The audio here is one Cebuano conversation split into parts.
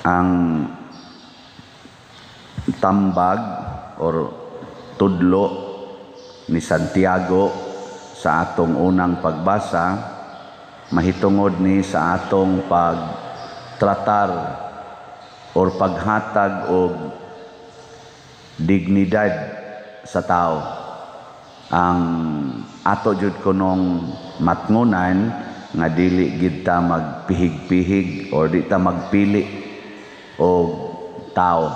Ang tambag or tudlo ni Santiago sa atong unang pagbasa mahitungod ni sa atong pagtratar or paghatag og dignidad sa tao. Ang ato jud kunong matngunan nga dili gid ta magpihig-pihig or di ta magpili og tao,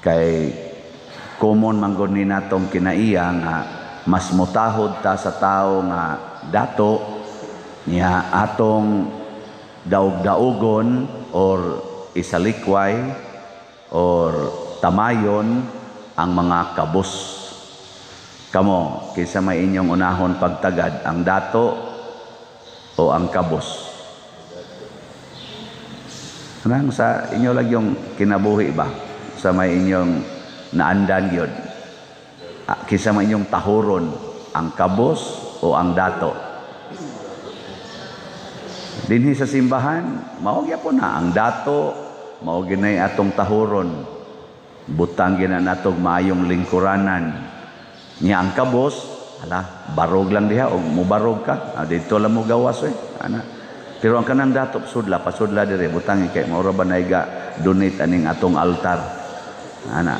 kay common man gud ni natong kinaiya nga mas mutahod ta sa tao nga dato niya atong daog-daogon or isalikway or tamayon ang mga kabos. Kamo, kinsa may inyong unahon pagtagad, ang dato o ang kabos? Kanang sa inyo lang yung kinabuhi ba? Sa may inyong naandan yun. Kinsa may inyong tahuron, ang kabos o ang dato? Dinhi sa simbahan, mao gyapon na ang dato, mao ginay atong tahuron. Butang gina natog maayong lingkuranan. Nya ang kabos, ala, barog lang diha og mubarog ka. Dito lang mo gawas eh. Ana. Pero ang kanang dato sudla, pasudla dire, butang kay mao ra ba naiga donate aning atong altar. Ana.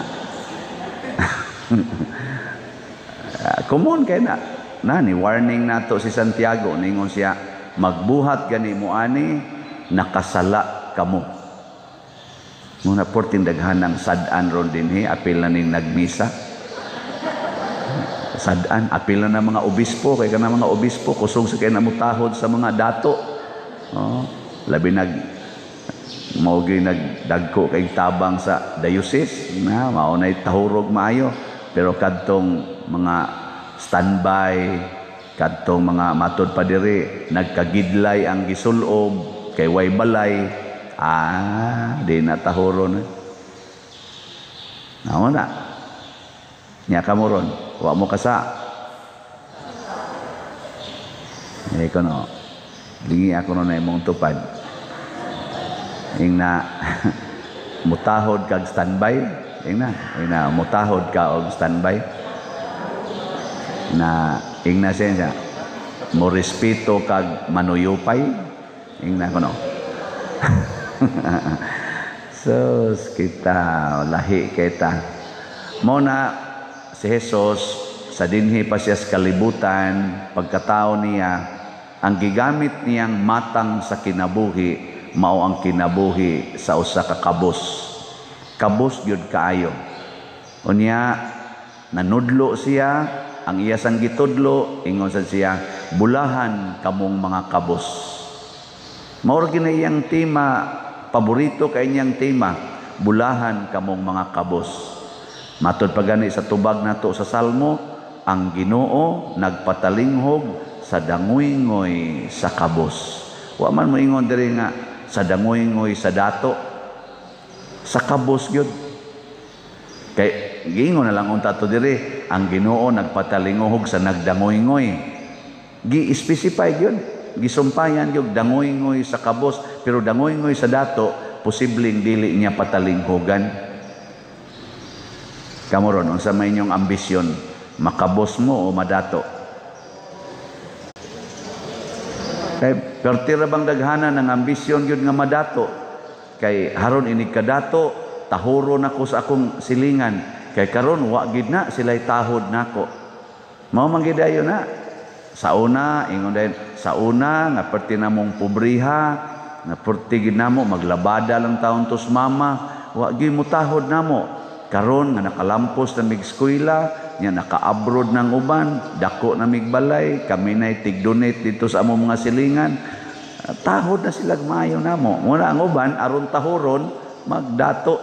Common kay na. Na ni warning nato si Santiago, ningon siya, magbuhat gani mo ani, nakasala kamo. Muna porting daghan ng sad-an ron dinhi, apil na ning nagmisa. Sad-an, apil na ng mga obispo, kay kana mga obispo kusog sa kay namutahod sa mga dato. Oh, labi nag mao gyud nagdagko kay tabang sa diocese na mao nay tahurog maayo, pero kadtong mga standby, kadtong mga matod pa diri nagkagidlay ang gisulob kay way balay, di na tahuron. Nao na nya kamo ron, wa mo kasa eh kono lingi ako no na imong tupad ing na mutahod kag standby, ing na mutahod ka og standby na ing na siya mo respeto kag manuyupay, ing na kono. So kita lahi kita mo na si Jesus sa dinhi pa siya sa kalibutan, pagkatao niya, ang gigamit niyang matang sa kinabuhi mao ang kinabuhi sa usa ka kabos. Kabos gyud kaayo. Unya nanudlo siya, ang iya sang gitudlo, ingon sad siya, bulahan kamong mga kabos. Mao ra gyud iyang tema, paborito kay niyang tema, bulahan kamong mga kabos. Matod pa gani sa tubag nato sa Salmo, ang Ginoo nagpatalinghog sa dangoy-ngoy sa kabos. Wa man moingon diri nga sa dangoy-ngoy sa dato, sa kabos gyud. Kay giingon na lang unta to diri, ang Ginoo nagpatalinghog sa nagdangoy-ngoy. Gi-specify gyud, gisumpayan gyud dangoy-ngoy sa kabos, pero dangoy-ngoy sa dato posibleng dili niya patalinghogan. Kamo ron, unsa may inyong ambisyon, makabos mo o madato? Kay pertira bang daghanan ang ambisyon gyud nga madato? Kay haron inig kadato, tahuro nako sa akong silingan. Kay karon wa gid na sila'y tahod nako. Mao man gid ayo na. Sa una, ingon dayon, sa una nga perti namong pobriha, nga perti gid namo maglabada lang taon tos mama, wa gid mo tahod namo. Karon nga nakalampos na mig eskwela, nya naka-abroad ng uban, dako na mig balay, kami nay tig-donate dito sa among mga silingan. Tahod na sila maayo namo. Muna ang uban aron tahuron magdato.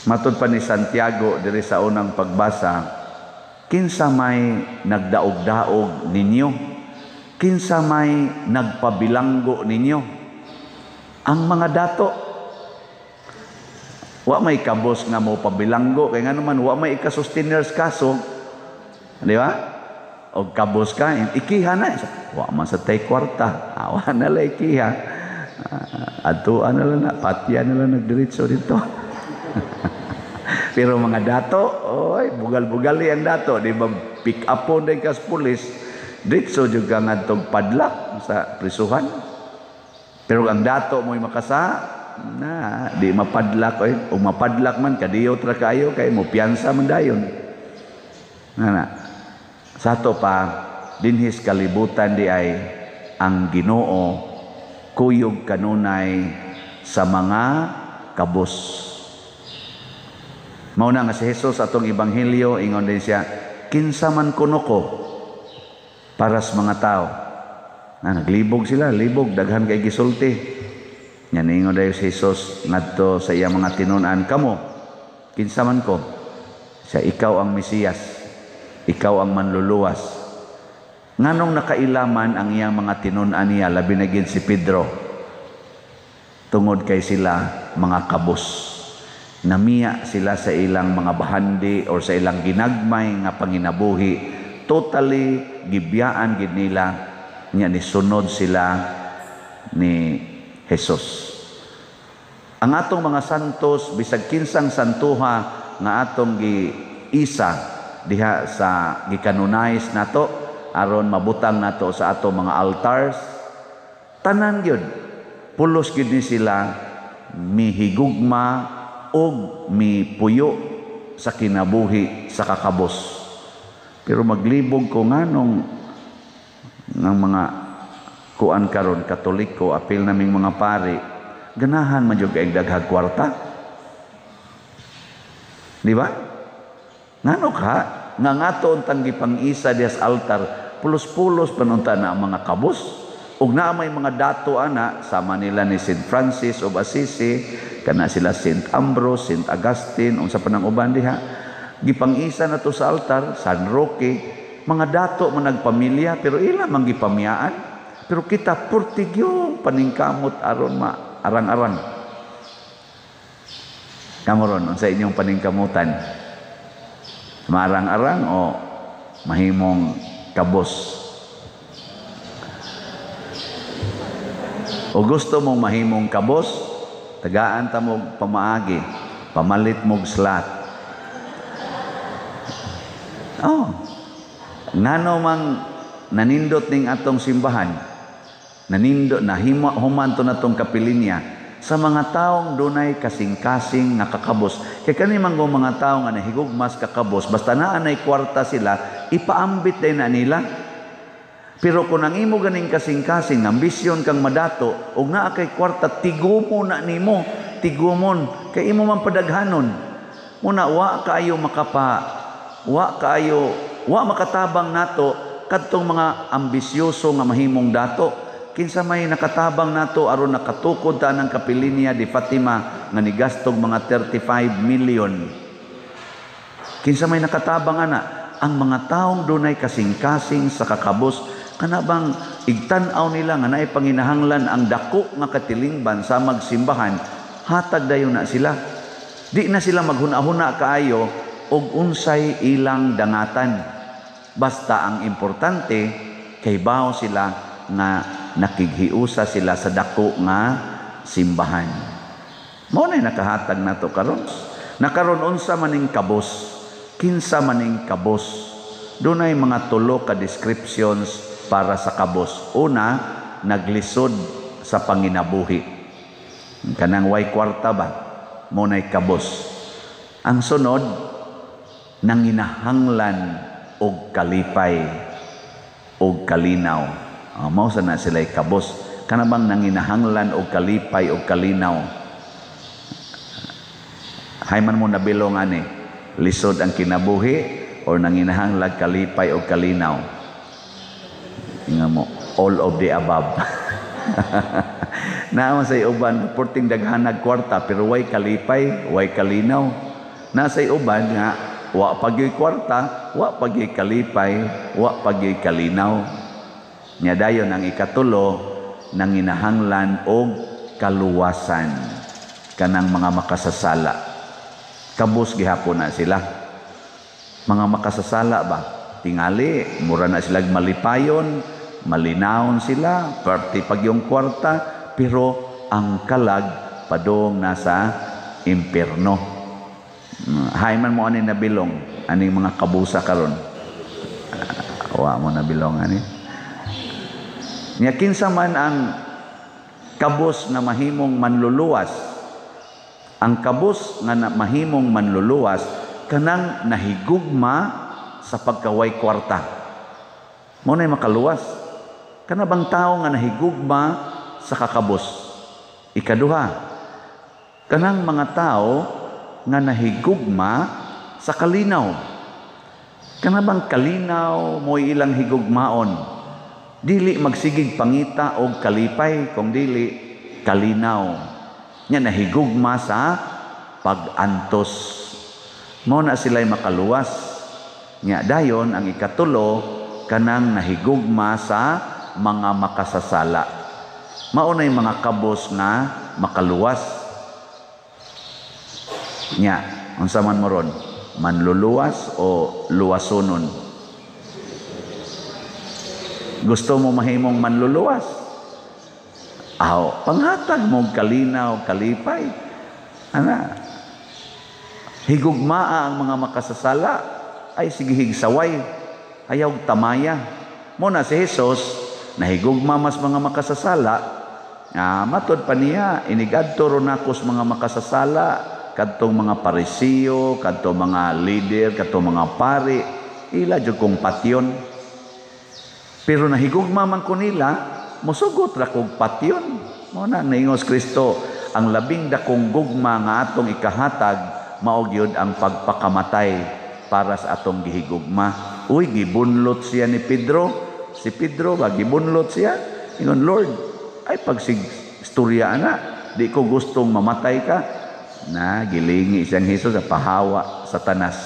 Matod pa ni Santiago diri sa unang pagbasa, kinsa may nagdaog-daog ninyo? Kinsa may nagpabilanggo ninyo? Ang mga dato. Wa may kabos nga mo pabilanggo kay ngano man wa may ika-susteners kaso, di ba? Og kabos ka, ikiha na. Wa man sa tay kwarta, awa na lay ikiha. Adtuan na lang na, patya na lang nagdiretso dito. Pero mga dato, oy, bugal-bugali ang dato, di ba, pick up po din kas pulis, diretso jud ka ngadtong padlock sa prisuhan. Pero ang dato mo'y makasa, na di mapadlock oy, ug mapadlock man kadiyot ra kaayo kay mo piyansa man dayon. Na sa ato pa dinhis kalibutan di ay ang Ginoo kuyog kanunay sa mga kabos. Mao na nga si Jesus atong ebanghelyo ingon din siya, kinsa man kuno ko para sa mga tao. Na naglibog sila, libog daghan kay gisulti. Nya niingon dayon si Jesus ngadto sa iyang mga tinun-an, kamo kinsa man ko? Siya, ikaw ang Mesiyas, ikaw ang manluluwas. Nganong nakailaman ang iyang mga tinun-an niya, labi na gid si Pedro? Tungod kay sila mga kabos. Namiya sila sa ilang mga bahandi or sa ilang ginagmay nga panginabuhi. Totally gibiyaan gid nila nya nisunod sila ni Jesus. Ang atong mga santos, bisag kinsang santuha nga atong giisa diha sa gikanonize nato aron mabutang nato sa atong mga altars, tanan gyud pulos gyud ni sila mihigugma og mipuyo sa kinabuhi sa kakabos. Pero maglibog ko nganong ng mga kuan karon Katoliko, apil naming mga pari, ganahan man jud kay daghag kwarta. Di ba? Ngano ka nga ngato untang gipang-isa diha sa altar, pulos-pulos panunta na ang mga kabos. Ug naa may mga dato ana sama nila ni Saint Francis of Assisi, kana sila Saint Ambrose, Saint Augustine, unsa pa nang uban diha. Gipang-isa na to sa altar, San Roque, mga dato man nagpamilya pero ila man gipamiyaan. Pero kita purtigyong paningkamot aron maarang-arang. Kamo ron, unsa inyong paningkamutan? Maarang-arang o mahimong kabos? O gusto mong mahimong kabos, tagaan ta mo pamaagi, pamalit mog slot. Oh. Ngano mang nanindot ning atong simbahan, nanindot nahimo human to natong kapilinya sa mga taong dunay kasing-kasing nga kakabos. Kay kani man mga tawo nga nahigugmas kakabos, basta naa nay kwarta sila, ipaambit day na nila. Pero kung ang imo ganing kasing-kasing, ambisyon kang madato, ug naa kay kwarta, tigumo na nimo, tigumon, kay imo man padaghanon. Muna wa kaayo makapa, wa kaayo, wa makatabang nato kadtong mga ambisyoso nga mahimong dato. Kinsa may nakatabang nato aron nakatukod ta ng kapilinya di Fatima nga nigastog mga 35 million. Kinsa may nakatabang ana? Ang mga taong dunay kasing-kasing sa kakabos, kana bang igtan-aw nila nga naay panginahanglan ang dako nga katilingban sa magsimbahan, hatag dayon na sila. Di na sila maghuna-huna kaayo og unsay ilang dangatan. Basta ang importante kay bawo sila nga nakighiusa sila sa dako nga simbahan. Mao nay nakahatag nato karon. Nakaron unsa maning kabos? Kinsa maning kabos? Dunay mga tulo ka descriptions para sa kabos. Una, naglisod sa panginabuhi. Kanang way kwarta ba? Mao nay kabos. Ang sunod, nanginahanglan og kalipay og kalinaw. Mao sa na sila'y kabos. Kana bang nanginahanglan og kalipay og kalinaw? Hay man mo nabilong ani, lisod ang kinabuhi or nanginahanglan kalipay og kalinaw? Inga mo, all of the above. Naa man say uban porting daghanag kwarta pero way kalipay, way kalinaw. Nasay uban nga wa pagyoy kwarta, wa pagyoy kalipay, wa pagyoy kalinaw. Nya dayon ang ikatulo, nanginahanglan og kaluwasan kanang mga makasasala. Kabos gihapon na sila. Mga makasasala ba? Tingali, mura na sila malipayon, malinawon sila, perti pag yung kwarta, pero ang kalag padung nasa impierno. Hay man mo ani nabilong aning mga kabusa karon. Wa mo nabilong ani. Nya kinsa man ang kabus nga mahimong manluluwas? Ang kabus nga mahimong manluluwas kanang nahigugma sa pagkaway kwarta. Mo na makaluwas. Kana bang tao nga nahigugma sa kakabos? Ikaduha, kanang mga tao nga nahigugma sa kalinaw. Kana bang kalinaw mo'y ilang higugmaon? Dili magsigig pangita og kalipay, kung dili kalinaw. Nya nahigugma sa pag-antos. Mao na sila'y makaluwas. Nya dayon ang ikatulo, kanang nahigugma sa mga makasasala. Mao na'y mga kabos nga makaluwas. Nya, unsa man mo ron? Manluluwas o luwasonon? Gusto mo mahimong manluluwas? Aw, panghatag mo kalinaw, kalipay. Ana, higugmaa ang mga makasasala, ay sige higsaway, ayaw tamaya. Mo na si Jesus, nahigugma mas mga makasasala, matod pa niya, inigadto ron ako sa mga makasasala, kadtong mga Parisiyo, kadtong mga leader, kadtong mga pari, ila jud kong patyon. Pero nahigugma man ko nila, musugot ra kog patyon. Mo na naingos Kristo, ang labing dakong gugma nga atong ikahatag mao gyud ang pagpakamatay para sa atong gihigugma. Uy, gibunlot siya ni Pedro. Si Pedro ba gibunlot siya? Ingon, "Lord, ay pagsig istorya ana, di ko gustong mamatay ka." Na gilingi siyang Jesus sa pahawa, Satanas.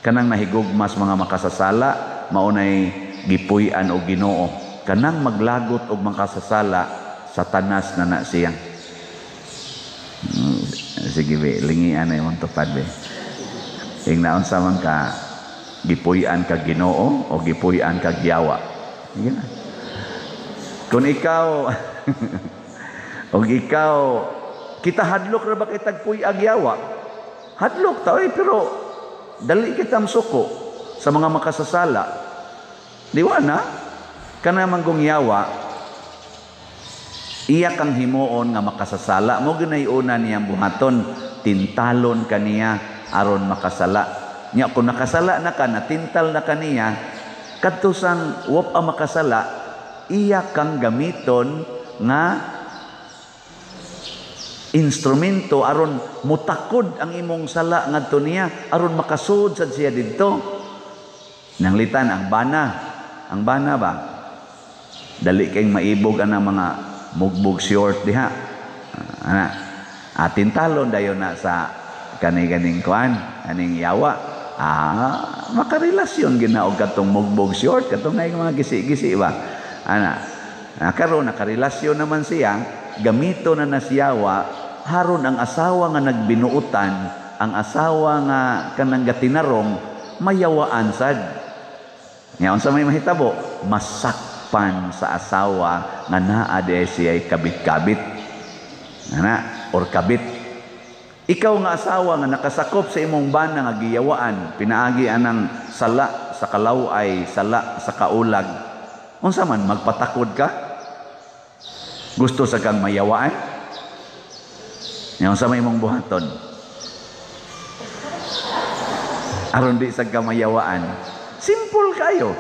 Kanang nahigugma sa mga makasasala, maunay gipuy-an og Ginoo. Kanang maglagot og makasasala, Satanas na na siya. Sige be, lingian na imong tupad be. Ing naon sa man ka, gipuy-an ka Ginoo o gipuy-an ka giyawa? Sige na. Kung ikaw o ikaw, kita hadlok ra ba kitag puy-ag yawa? Hadlok ta oy, pero dali kita suko sa mga makasasala. Di wa na kana manggong yawa, iya kang himuon nga makasasala. Mo ginay una niyang buhaton, tintalon kaniya aron makasala. Nya kung nakasala na ka, natintal na kaniya, kadto sang wop ang makasala, iya kang gamiton nga instrumento aron mutakod ang imong sala ngadto niya, aron makasud sad siya didto. Nanglitan ang bana, ang bana ba, dali kay maibog ang mga mugbog short diha. Ana, atin talon dayon na sa kani-ganing kuan, aning yawa. Makarelasyon gina og katong mugbog short, katong naay mga gisi-gisi ba. Ana, karon nakarelasyon naman siya, gamito na nasiyawa haron ang asawa nga nagbinuutan, ang asawa nga kanang gatinarong, mayawaan sad. Nya unsa may mahitabo? Masakpan sa asawa nga naa di siya kabit-kabit. Ana, or kabit. Ikaw nga asawa nga nakasakop sa imong bana nga giyawaan, pinaagi anang sala sa kalaway, sala sa kaulag. Unsa man, magpatakod ka? Gusto sa kang mayawaan? Nya unsa may imong buhaton? Aron di sa kamayawaan. Simple kayo.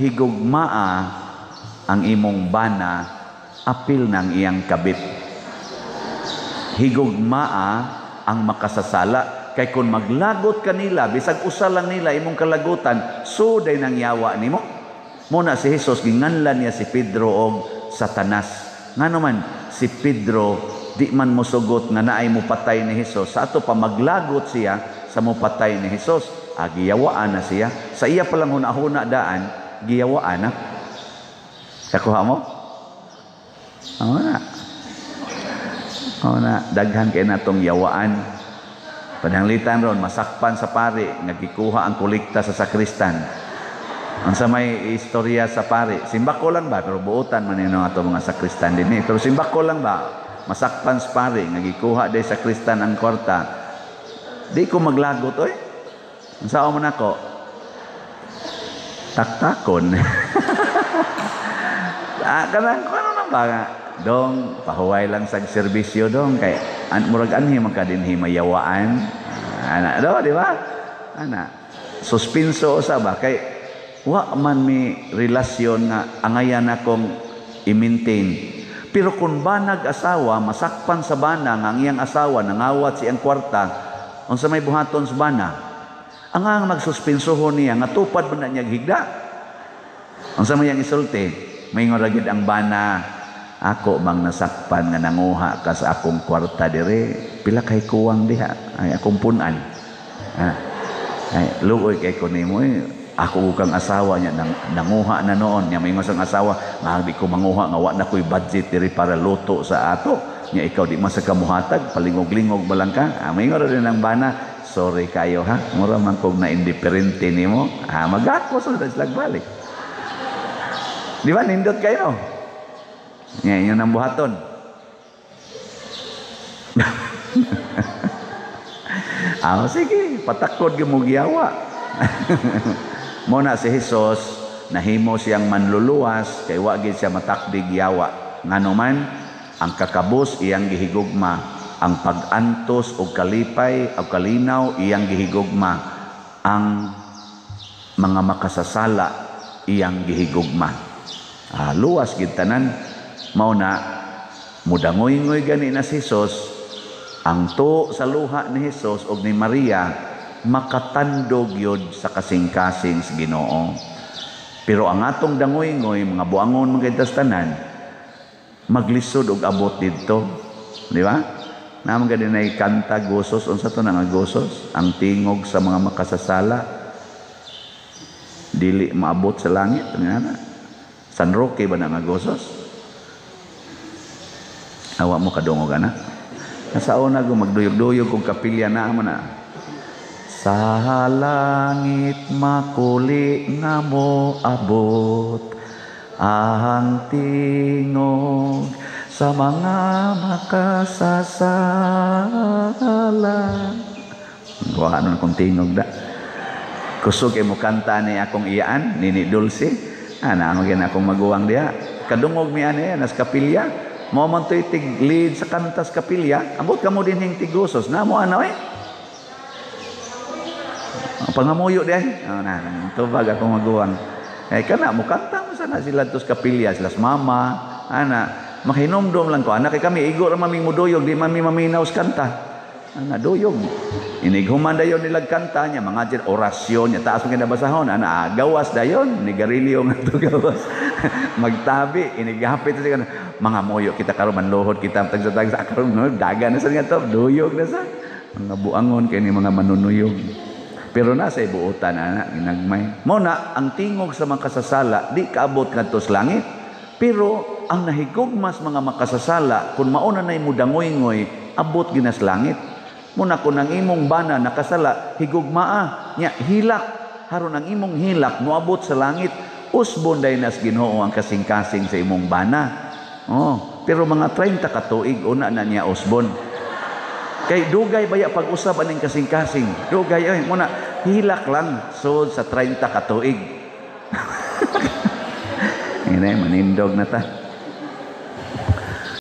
Higugmaa ang imong bana, apil ng iyang kabit. Higugmaa ang makasasala. Kay kung maglagot kanila, bisag usa lang nila imong kalagutan, so day nang yawa nimo. Muna si Jesus, ginganlan niya si Pedro og Satanas. Ngano man, si Pedro di man mosugot nga naay mopatay ni Jesus. Sa ato pa maglagot siya sa mopatay ni Jesus, giyawaan na siya. Sa iya palang huna-huna daan, giyawaan na. Kakuha mo? Oo na. Oo na, daghan kay natong yawaan. Pananglitan ron, masakpan sa pari, nga gikuha ang kolekta sa sakristan. Ang sa may istorya sa pari, simbako lang ba? Pero buotan man yun ato mga sakristan din eh. Pero simbako lang ba? Masakpan sa pare nga gikuha day sa kristan ang kwarta. Di ko maglagot oy. Unsa man ako? Taktakon. Ah, kanang ano na ba nga? Dong, pahuway lang sa serbisyo dong kay murag anhi man ka dinhi mayawaan. Ana do, di ba? Ana. Suspinso usa ba kay wa man mi relasyon nga angayan akong i-maintain. Pero kung banag asawa, masakpan sa bana nga ang iyang asawa nangawat siyang kwarta, unsa may buhaton sa bana? Ang ang magsuspinsohon niya nga tupad man na niya higda. Unsa may iyang isulti? Maingon ra gyud ang bana, ako mang nasakpan nga nanguha ka sa akong kwarta dire, pila kay kuwang diha, ay akong punan. Ah, ay luoy kay ko nimo eh. Ako kang asawa niya nanguha na noon niya, maingon sang asawa nga di ko manguha nga wa na ko'y budget diri para luto sa ato niya, ikaw di man sa kamuhatag, palingog-lingog ba lang ka. Ah, maingon ra din ang bana, sorry kayo ha, mura man kog na indiferente nimo. Ah, magako sa sila balik, di ba? Nindot kayo niya inyo nang buhaton. Ah, sige, patakod gyud mo giyawa. Mo na si Jesus nahimo siyang manluluwas kay wa gid siya matakdig yawa. Ngano man ang kakabos iyang gihigugma, ang pag-antos og kalipay og kalinaw iyang gihigugma, ang mga makasasala iyang gihigugma. Ah, luwas gid tanan. Mao na mudangoy-ngoy gani na si Jesus, ang tuo sa luha ni Jesus og ni Maria makatandog yun sa kasing-kasing sa Ginoo. Pero ang atong dangoy-ngoy, mga buangon mga tanan, maglisod og abot didto, di ba? Naman gani na kanta gosos, unsa to na nga gosos? Ang tingog sa mga makasasala dili maabot sa langit, nga na. San Roque ba na nga gosos? Awa mo kadungog ana. Nasa una ko magduyog-duyog kog kapilya na mo na. Sa langit makuli nga mo abot ang tingog sa mga makasasala. Wa nun kong tingog da. Kusog mo kanta ni akong iyaan, Nini Dulce. Ana mo gina akong maguwang diha. Kadungog mi ani nas kapilya. Mo man to'y tig lead sa kantas kapilya. Ambot kamo dinhing tigusos. Na mo ano eh. Pangamuyo di ay. Oh, na, tubag akong maguwang. Eh kana mo kanta mo sana sila tos kapilya, sila mama, ana, mahinumdom lang ko. Ana kay kami igo ra maming muduyog, di man mi maminaw sa kanta. Ana duyog. Inighuman dayon nilag kanta niya, mga dyan, orasyon niya, taas mo kinabasahon. Ana gawas dayon, ni garilyo nga to gawas. Magtabi, inighapit sa mga moyo kita karon manluhod kita tagsa-tagsa karon no, daga na sa nga to, duyog na sa mga buangon kay ni mga manunuyog. Pero nasa ibuotan ana ginagmay. Mo na ang tingog sa mga kasasala di kaabot ngadto sa langit. Pero ang nahigugmas mga makasasala kun mauna nay mudangoy-ngoy abot ginas langit. Muna kun ang imong bana nakasala higugmaa nya hilak, haron ang imong hilak moabot sa langit, usbon day nas Ginoo ang kasing-kasing sa imong bana. Oh, pero mga 30 ka tuig una na niya usbon. Kay dugay baya pag-usab aning kasing-kasing. Dugay oy, muna hilak lang sud sa 30 ka tuig. Ine manindog na ta.